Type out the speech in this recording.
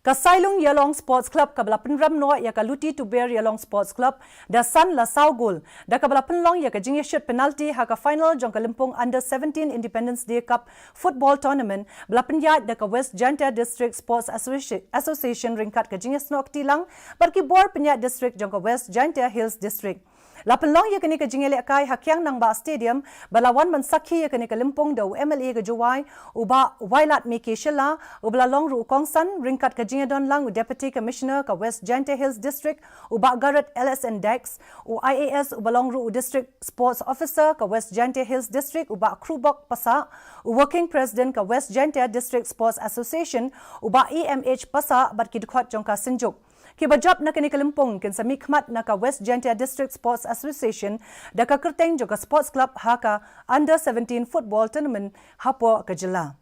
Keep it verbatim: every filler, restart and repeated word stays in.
Ka Sailung Ialong Sports Club kaba la pynrem noh ïa ka Luti Tuber Ialong Sports Club da san la saw gol, da kaba la pynlong ïa ka jingïashut penalty ha ka final jong ka lympung Under seventeen Independence Day Cup Football Tournament, ba la pynïaid da ka West Jaintia District Sports Associ-, Association ryngkat ka jingïasnoh kti lang bad ki bor pynïaid district jong ka West Jaintia Hills District. La pynlong ïa kane ka jingïalehkai ha Kiang Nangbah Stadium, bad la wan ban sakhi ïa kane ka lympung da u M L A ka Jowai, u Bah Wailadmiki Shylla, uba la long ruh u kongsan, ryngkat ka jingïadon lang u Deputy Commissioner ka West Jaintia Hills District, u Bah Garod L S N Dykes, u I A S uba long ruh u District Sports Officer ka West Jaintia Hills District, u Bah Krubok Passah, u Working President ka West Jaintia District Sports Association, u Bah E M H Passah, bad ki dkhot jong ka Synjuk. Kiba jop na kane ka lympung kin sa mihkhmat na ka West Jaintia District Sports Association da ka kyrteng jong ka Sports Club ha ka Under seventeen Football Tournament hapoh ka jylla.